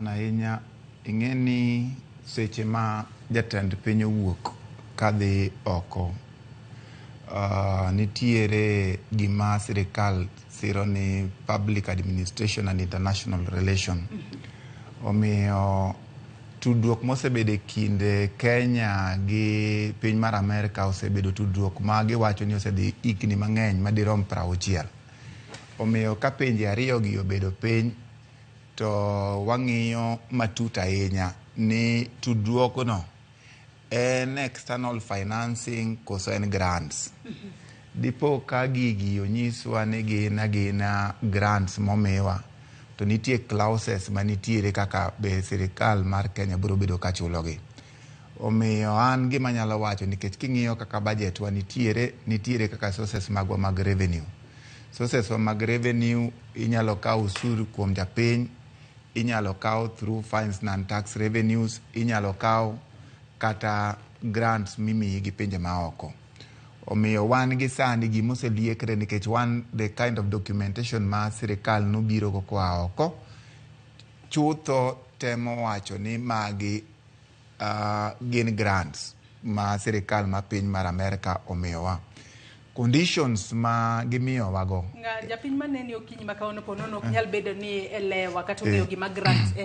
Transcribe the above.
Ahinya ing'e ni seche ma jatend piny owuok kadhi oko, nitiere gima sirikal siro ni public administration and international relation. Omiyo tudruok mosebedo e kind Kenya gi piny mar Amerka osebedo tudruok ma giwacho ni osedhi higni mang'eny madirom 60. Omiyo ka pinje ariyo gi obedo piny to wang'iyo matut ahinya ni tudruokno en external financing koso en grants. Dipo ka gigi onyiswa ni gin agina grants momiwa to nitie clauses manitiere kaka be sirikal mar Kenya biro bedo ka chulogi. Omiyo an gima anyalo wacho, nikech king'iyo kaka budget wa nitiere, nitiere kaka sources magwa mag revenue. Sources wa mag revenue inyalo kaw osuru kuom japiny, inyalo kaw through fines non tax revenues, inyalo kaw kata grants mimiyi gi pinje maoko. Omiyo wan gi sani gimoseliekre, nikech wan the kind of documentation ma sirikal nobiro go koa oko chutho temo wacho ni magi gin grants ma sirikal ma piny mar Amerka omiyowa. Conditions ma gimiyowago Nga japiny maneni okinyi ma kawuono po nono ok nyal bedo ni elewa kata ong'eyo gima grants en.